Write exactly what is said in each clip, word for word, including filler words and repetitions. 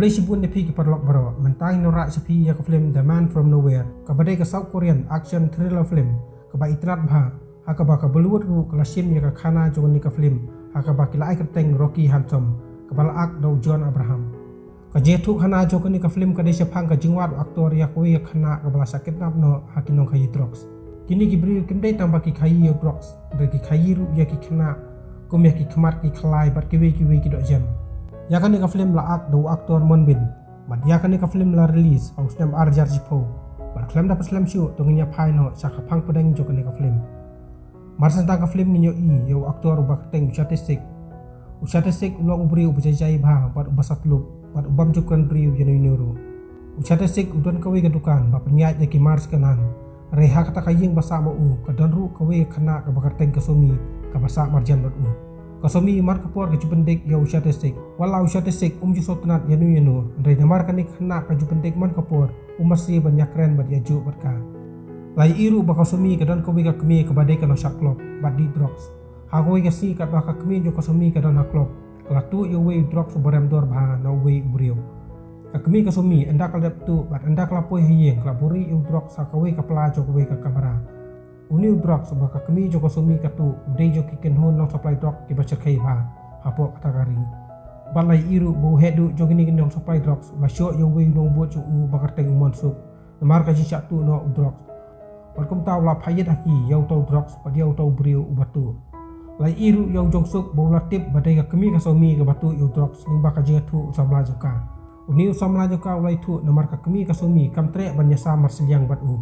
Khublei shibun ïa phi ki paralok baroh, mynta ngi nang rah sha phi ïa ka film The Man from Nowhere, kaba dei ka South Korean action thriller film kaba itynnad bha, ha kaba ka Bollywood ruh ka la shim ïa ka khana jong kane ka film, ha kaba ki la ai kyrteng Rocky Handsome, kaba la act da u Jon Abraham. Ka jingïathuhkhana jong kane ka film ka dei shaphang ka jingwad u actor ïa kawei ka khynnah kaba la shah kidnap noh ha ki nongkhaïi drugs. Kine ki briew kim dei tang ba ki khaïi ïa u drugs, hynrei ki khaïi ruh ïa ki khynnah, kum ïa ki khmat, ki khlai bad kiwei kiwei ki dohjem. Ïa kane ka film la act da u actor Moon Bin. Bad ïa kane ka film la release ha u snem ar hajar shiphew. Bad khlem da pynslem shuh to ngin ïa phai noh sha ka phang pdeng jong kane ka film. Mar shen tang ka film ngin ïohi ïa u actor uba kyrteng u Shatisik. U Shatisik u long u briew uba jai jai bha bad uba satlup bad u bym ju kren briew ïano ïano ruh. U Shatisik u don kawei ka dukan ba pynïaid ïa ki mar second hand. Hynrei ha kata ka ïing ba sah ma u ka don ruh kawei ka khynnah kaba kyrteng ka Somi, kaba sah marjan bad u. Ka Somi mar ka por ka ju pyndik ïa u Shatisik. Wat la u Shatisik um ju sngewtynnad ïano ïano, hynrei namar kane ka khynnah ka ju pyndik man ka por, u masi ban ïakren bad ïajuh bad ka. La ïohi ruh ba ka Somi ka don kawei ka kmie kaba dei ka nongshad club bad dih drugs. Ha kawei ka sngi katba ka kmie jong ka Somi ka don ha club, ka la tuh ïa uwei u drugs uba rem dor bha na uwei u briew. Ka kmie ka Somi ynda ka la dep tuh bad ynda ka la poi ha ïing ka la buhrieh ïa u drugs ha kawei ka pla jong kawei ka kamra. Une u drugs uba ka kmie jong ka Somi ka tuh u dei jong ki kynhun nongsupply drugs kiba shyrkhei bha hapoh kata ka ri. Bad la ïohi ruh ba u heh duh jong kine ki nongsupply drugs u la shoh ïa uwei u nongbud jong u ba kyrteng u Monsuk, namar ka jingshah tuh noh u drugs. Bad kumta u la phah ïit ha ki ïa uta u drugs bad ïa uta u briew uba tuh. La ïohi ruh ïa u Jongsuk ba u la tip ba dei ka kmie ka Somi kaba tuh ïa u drugs lyngba ka jingïathuh u samla jong ka. Une u samla jong ka u la ïathuh namar ka kmie ka Somi kam treh ban ïasam marshiliang bad u.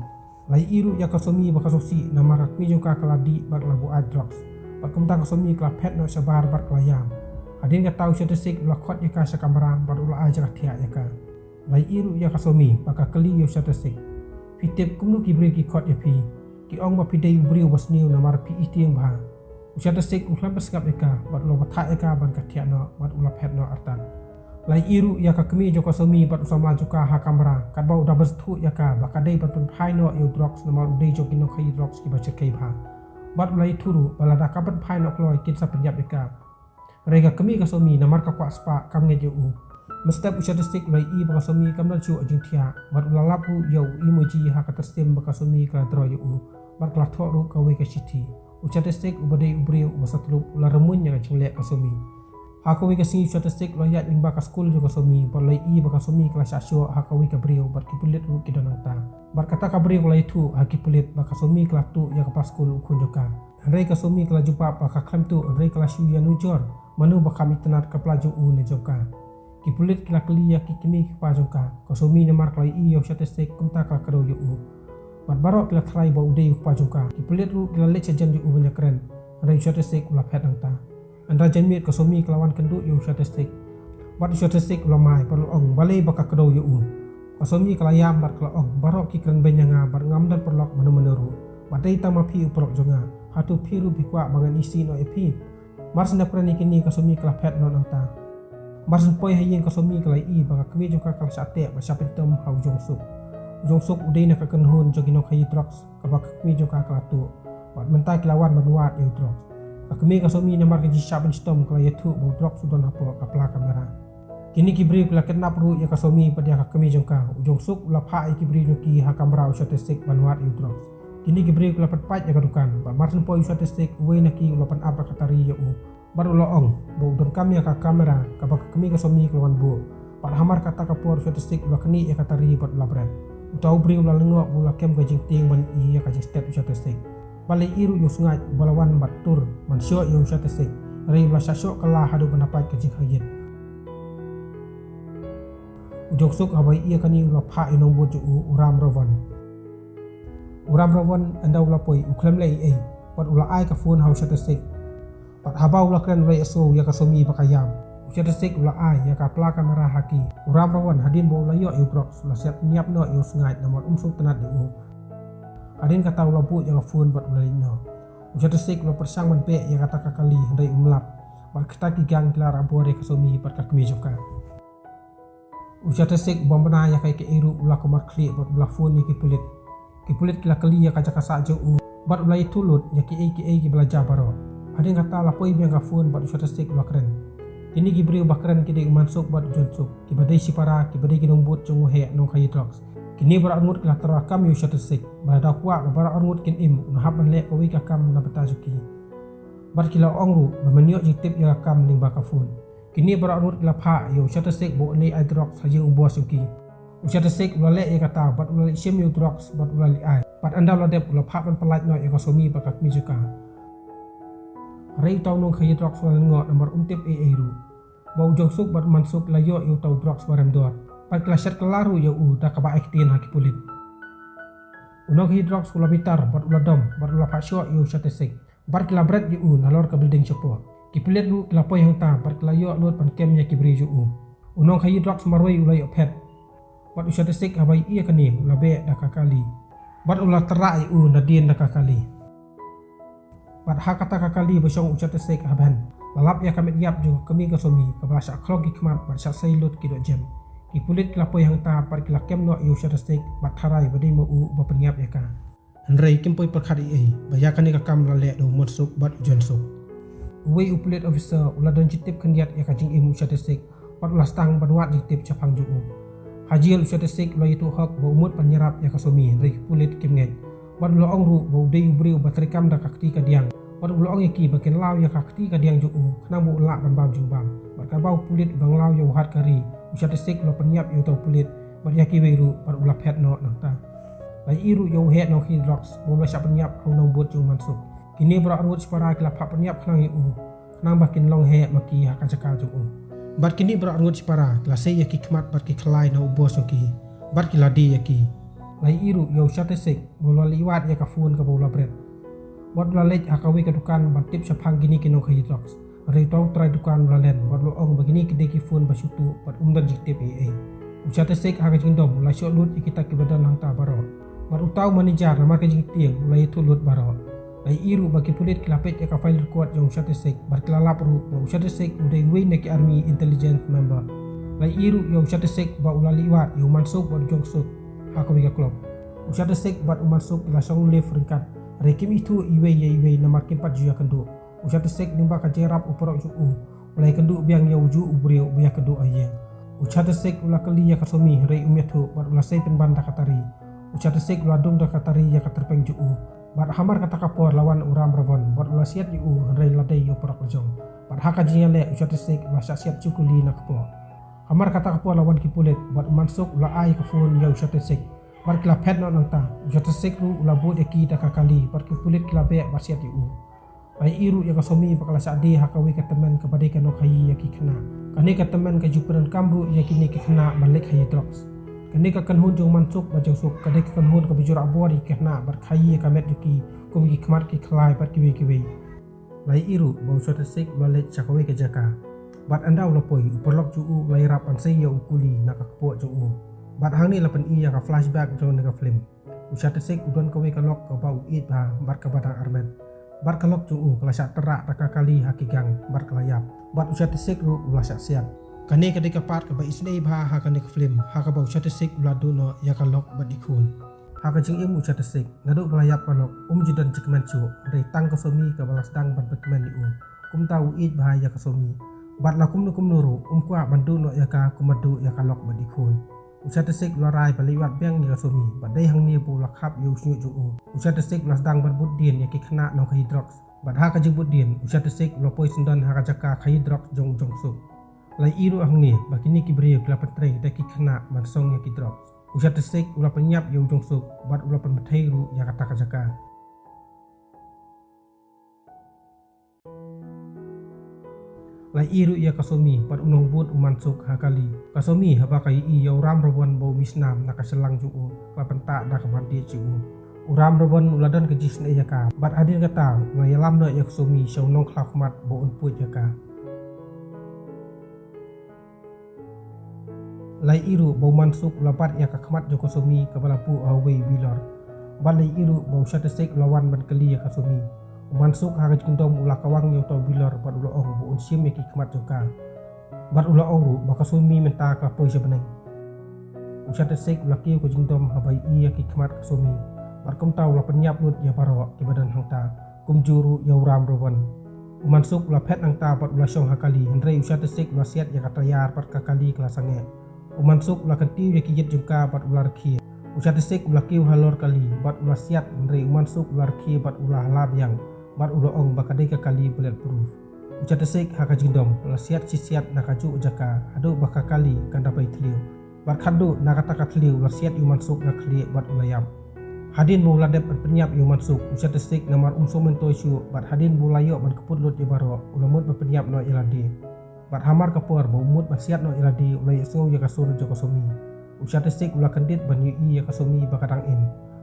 La ïohi ruh ïa ka Somi ba ka sngewsih namar ka kmie jong ka ka la dih bad ka la buaid drugs. Bad kumta ka Somi ka la phet noh shabar bad ka la ïam. Hadien kata u Shatisik u la khot ïa ka sha kamra bad u la ai jaka thiah ïa ka. La ïohi ruh ïa ka Somi ba ka kylli ïa u Shatisik, "Phi tip kumno ki briew ki khot ïa phi? Ki ong ba phi dei u briew ba sniew namar phi i tieng bha." U Shatisik u khlem pyrshah ïa ka bad u la batai ïa ka ban ka thiah noh bad u la phet noh artat. La ïohi ruh ïa ka kmie jong ka Somi bad u samla jong ka ha kamra katba u da ban sngewthuh ïa ka ba ka dei ban pynphai noh ïa u drugs namar u dei jong ki nongkhaïi drugs kiba shyrkhei bha. Bad u la ïathuh ruh ba lada kam pynphai noh kloi kin sa pynïap ïa ka. Hynrei ka kmie ka Somi namar ka kwah spah kam ngeit ïa u. Mynstep u Shatisik u la ïohi ba ka Somi kam don shuh jingthiah bad u la lap ruh ïa u emoji ha ka tyrsim ba ka Somi ka la draw ïa u. Bad ka la thoh ruh kawei ka shithi. U Shatisik uba dei u briew uba satlup u la rymmuiñ ïa ka jingleh ka Somi. Ha kawei ka sngi u Shatisik u la ïaid lyngba ka skul jong ka Somi bad u la ïohi ba ka Somi ka la shah shoh ha kawei ka briew bad ki pulit ruh ki don hangta. Bad kata ka briew ka la ïathuh ha ki pulit ba ka Somi ka la tuh ïa ka pla skul u khun jong ka. Hynrei ka Somi ka la jubab ba ka khlem tuh hynrei ka la shu ïanujor mano ba kham itynnad ka pla jong u ne jong ka. Ki pulit ki la kylli ïa ki kmie ki kpa jong ka. Ka Somi namar ka la ïohi ïa u Shatisik kumta ka la kdew ïa u. Bad baroh ki la tharai ba u dei u kpa jong ka. Ki pulit ruh ki la leit shajan ïa u ban ïakren. Hynrei u Shatisik u la phet hangta. Ynda janmiet ka Somi ka la wan kynduh ïa u Shatisik. Bad u Shatisik u la mai bad u la ong balei ba ka kdew ïa u. Ka Somi ka la ïam bad ka la ong, "Baroh ki kren beiñ ïa nga bad ngam don paralok mano mano ruh. Bad dei tang ma phi u paralok jong nga. Hato phi ruh phi kwah ba ngan isih noh ïa phi?" Mar shen da kren ïa kine ka Somi ka la phet noh nangta. Mar shen poi ha ïing ka Somi ka la ïohi ba ka kmie jong ka ka la shah teh bad shah pyntom ha u Jongsuk. U Jongsuk u dei na ka kynhun jong ki nongkhaïi drugs kaba ka kmie jong ka ka la tuh. Bad mynta ki la wan ban wad ïa u drugs. Ka kmie ka Somi namar ka jingshah pynshitom ka la ïathuh ba u drugs u don hapoh ka pla kamera. Kine ki briew ki la kidnap ruh ïa ka Somi bad ïa ka kmie jong ka. U Jongsuk u la phah ïa ki briew jong ki ha kamra u Shatisik ban wad ïa u drugs. Kine ki briew ki la pynpait ïa ka dukan. Bad mar shen poi u Shatisik uwei na ki u la pynap ïa ka tari ïa u. Bad u la ong ba u donkam ïa ka kamera kaba ka kmie ka Somi ka la wan buh. Bad hamar kata ka por u Shatisik u la knieh ïa ka tari bad u la bret. Uta u briew u la lyngngoh ba u la kem ka jingtieng ban ïohi ïa ka jingstet u Shatisik. Bad la ïohi ruh ïa u Sngaid uba la wan bad tur ban shoh ïa u Shatisik. Hynrei u la shah shoh kylla haduh ban da pait ka jingkhang ïit. U Jongsuk haba ïohi ïa kane u la phah ïa u nongbud jong u, u Ram Ravon. U Ram Ravon ynda u la poi u khlem leh ei ei bad u la ai ka phone ha u Shatisik. Bad haba u la kren u la ïohsngew ïa ka Somi ba ka ïam. U Shatisik u la ai ïa ka pla kamera ha ki. U Ram Ravon hadien ba u la ïoh ïa u drugs u la siat ñiap noh ïa u Sngaid namar um sngewtynnad ïa u. Hadien kata u la buh ïa ka phone bad u la leit noh. U Shatisik u la pyrshang ban beh ïa kata ka kali hynrei um lap. Bad kita ki gang ki la rah bor ïa ka Somi bad ka kmie jong ka. U Shatisik u bym bna ïa kaei kaei ruh u la kumar khlieh bad u la phone ïa ki pulit. Ki pulit ki la kylli ïa ka jaka sah jong u bad u la ïathuh lut ïa kiei kiei kiba la jia baroh. Hadien kata la poi biang ka phone bad u Shatisik u la kren. Kine ki briew ba kren ki dei u Mansuk bad u Jonsuk, kiba dei shipara, kiba dei ki nongbud jong u heh nongkhaïi drugs. Kine baroh arngut ki la tyrwa kam ïa u Shatasik, ba lada u kwah ba baroh arngut kin im, un hap ban leh kawei ka kam na bynta jong ki. Bad ki la ong ruh ba men ïoh jingtip ïa ka kam lyngba ka phone. Kine baroh arngut ki la phah ïa u Shatasik ba un leit ai drugs ha ïing u boss jong ki. U Shatasik u la leh ïa kata bad u la leit shim ïa u drugs bad u la leit ai. Bad ynda u la dep u la phah ban pyllait noh ïa ka Somi bad ka kmie jong ka. Hynrei uta u nongkhaïi drugs u la lyngngoh namar um tip ei ei ruh ba u Jonsuk bad u Mansuk la ïoh ïa uta u drugs ba rem dor. Bad ki la shet kylla ruh ïa u da kaba ai ktien ha ki pulit. U nongkhaïi drugs u la bitar bad u la dom bad u la phah shoh ïa u Shatasik. Bad ki la bret ïa u nalor ka building shapoh. Ki pulit ruh ki la poi hangta bad ki la ïoh lut ban kem ïa ki briew jong u. U nongkhaïi drugs marwei u la ïoh phet. Bad u Shatasik haba ïohi ïa kane u la beh da ka kali. Bad u la tyrah ïa u nadien da ka kali. Bad ha kata ka kali ba shong u Shatasik ha ban, la lap ïa ka met ïap jong ka kmie ka Somi kaba la shah khlong ki khmat bad shah sei lut ki dohjem. Ki pulit ki la poi hangta bad ki la kem noh ïa u Shatasik bad tharai ba dei ma u ba pynïap ïa ka. Hynrei kim poi pyrkhat ei ei ba ïa kane ka kam la leh da u Mansuk bad u Jonsuk. Uwei u pulit officer u la don jingtip khyndiat ïa ka jingim u Shatasik bad u la sdang ban wad jingtip shaphang jong u. Ha jel u Shatasik u la ïathuh hok ba u mut ban ïarap ïa ka Somi hynrei ki pulit kim ngeit. Bad u la ong ruh ba u dei u briew ba treikam da ka kti kadiang. Bad u la ong ïa ki ba kin law ïa ka kti kadiang jong u khnang ba un lah ban bam jingbam. Bad katba u pulit u dang law ïa u hat ka ri, u Shatasik u la pynïap ïa uta u pulit bad ïa kiwei ruh bad u la phet noh nangta. La ïohi ruh ïa u heh nongkhaïi drugs ba u la shah pynïap ha u nongbud jong u Mansuk. Kine baroh arngut shipara ki la phah pynïap khnang ïa u khnang ba kin long heh ma ki ha ka jaka jong u. Bad kine baroh arngut shipara ki la sei ïa ki khmat bad ki khlai na u boss jong ki bad ki la die ïa ki. La ïohi ruh ïa u Shatasik ba u la leit wad ïa ka phone kaba u la bret. Bad u la leit ha kawei ka dukan ban tip shaphang kine ki nongkhaïi drugs. Hynrei uta u trai dukan u la len bad u la ong ba kine ki dei ki phone ba shu tuh bad um don jingtip ei ei. U Shatasik ha ka jingdom u la shoh lut ïa kita kiba don hangta baroh. Bad uta u manager namar ka jingtieng u la ïathuh lut baroh. La ïohi ruh ba ki pulit ki la peit ïa ka file record jong u Shatasik bad ki la lap ruh ba u Shatasik u dei uwei na ki army intelligence member. La ïohi ruh ïa u Shatasik ba u la leit wad ïa u Mansuk bad u Jonsuk ha kawei ka club. U Shatasik bad u Mansuk ki la shong lift ryngkat. Hynrei kim ithuh iwei ïa iwei namar kim pat ju ïakynduh. U Shatasik lyngba ka jingïarap u paralok jong u, u la ïakynduh biang ïa ujuh u briew uba ïakynduh ha ïing. U Shatasik u la kylli ïa ka Somi hynrei um ïathuh bad u la sei pynban da ka tari. U Shatasik u la dung da ka tari ïa ka tyrpeng jong u. Bad hamar kata ka por la wan u Ram Ravan bad u la siat ïa u hynrei la dei ïa u paralok la jong. Bad ha ka jingïaleh u Shatasik u la shah siat jukuli na ka kpoh. Hamar kata ka por la wan ki pulit bad u Mansuk u la ai ka phone ïa u Shatasik. Bad ki la phet noh nangta, u Shatasik ruh u la bud ïa ki da ka kali bad ki pulit ki la beh bad siat ïa u. La ïohi ruh ïa ka Somi ba ka la shah die ha kawei ka tymmen kaba dei ka nongkhaïi ïa ki khynnah. Kane ka tymmen ka ju pyndonkam ruh ïa kine ki khynnah ban leit khaïi drugs. Kane ka kynhun jong u Mansuk bad Jungsuk ka dei ka kynhun kaba ju rah bor ïa ki khynnah bad khaïi ïa ka met jong ki kum ki khmat ki khlai bad kiwei kiwei. La ïohi ruh ba u Shatasik u la leit sha kawei ka jaka. Bad ynda u la poi u paralok jong u u la ïarap ban sei ïa u kuli na ka kpoh jong u. Bad hangne la pyni ïa ka flashback jong kane ka film. U Shatasik u don kawei ka lok kaba u ïeit bha bad kaba dang armet. Bad ka lok jong u ka la shah tyrah da ka kali ha ki gang bad ka la ïap. Bad u Shatasik ruh u la shah siat. Kane ka dei ka part kaba isynei bha ha kane ka film ha kaba u Shatasik u la duh noh ïa ka lok bad i khun. Ha ka jingim u Shatasik naduh ba la ïap ka lok um ju don jingkmen shuh hynrei tang ka Somi kaba la sdang ban pynkmen ïa u. Kumta u ïeit bha ïa ka Somi. Bad la kumno kumno ruh um kwah ban duh noh ïa ka kumba duh ïa ka lok bad i khun. U Shatasik u la rai ban leit wad biang ïa ka Somi bad dei hangne ba u la khap ïa u shñiuh jong u. U Shatasik u la sdang ban bud dien ïa ki khynnah nongkhaïi drugs. Bad ha ka jingbud dien u Shatasik u la poi syndon ha ka jaka khaïi drugs jong u Jungsuk. La ïohi ruh hangne ba kine ki briew ki la pyntrei da ki khynnah ban song ïa ki drugs. U Shatasik u la pynïap ïa u Jungsuk bad u la pynbthei ruh ïa kata ka jaka. La ïohi ruh ïa ka Somi bad u nongbud u Mansuk ha kali. Ka Somi haba ka ïohi ïa u Ram Ravan ba u mih snam na ka shyllangh jong u, ka la pyntah da ka bandage jong u. U Ram Ravan u la don ka jingisynei ïa ka bad hadien kata u la ïalam noh ïa ka Somi sha u nongkhlaw khmat ba un puid ïa ka. La ïohi ruh ba u Mansuk u la bat ïa ka khmat jong ka Somi kaba la buh ha uwei u bilor. Bad la ïohi ruh ba u Shatasik u la wan ban kylli ïa ka Somi. U Mansuk ha ka jingdom u la kawang ïa uta u bilor bad u la ong ba un shim ïa ki khmat jong ka. Bad u la ong ruh ba ka Somi mynta ka la poi sha bneng. U Shatasik u la kiew ka jingdom haba ïohi ïa ki khmat ka Somi. Bad kumta u la pynïap lut ïa baroh kiba don hangta, kumjuh ruh ïa u Ram Ravan. U Mansuk u la phet nangta bad u la shong ha kali, hynrei u Shatisik u la siat ïa ka tayar bad ka kali ka la sangeh. U Mansuk u la kyntiew ïa ki ïit jong ka bad u la rkhie. U Shatisik u la kiew halor kali bad u la siat, hynrei u Mansuk u la rkhie bad u la hala biang bad u la ong ba ka dei ka kali bulletproof. U Shatisik ha ka jingdom u la siat shi siat na kajuh jaka haduh ba ka kali kan da poi thliew. Bad khadduh na kata ka thliew u la siat ïa u Mansuk na khlieh bad u la ïap. Hadien ba u la dep ban pynïap ïa u Mansuk, u Shatisik namar um sngewmyntoi shuh bad hadien ba u la ïoh ban kput lut ïa baroh, u la mut ban pynïap noh ïa lade. Bad hamar ka por ba u mut ban siat noh ïa lade, u la ïohsngew ïa ka sur jong ka Somi. U Shatisik u la kyndit ban ïohi ïa ka Somi ba ka dang im.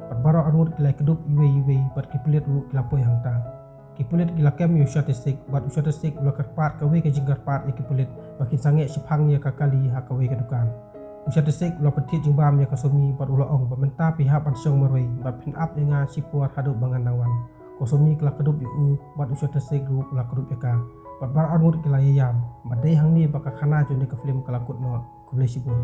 Bad baroh arngut ki la kdup iwei iwei bad ki pulit ruh ki la poi hangta. Ki pulit ki la kem ïa u Shatisik bad u Shatisik u la kyrpad kawei ka jingkyrpad ïa ki pulit ba kin sangeh shiphang ïa ka kali ha kawei ka dukan. U Shatisik u la pynthied jingbam ïa ka Somi bad u la ong ba mynta phi hap ban shong marwei bad phin ap ïa nga shipor haduh ba ngan nang wan. Ka Somi ka la kdup ïa u bad u Shatisik ruh u la kdup ïa ka. Bad baroh arngut ki la ïaïam. Bad dei hangne ba ka khana jong kane ka film ka la kut noh. Khublei shibun.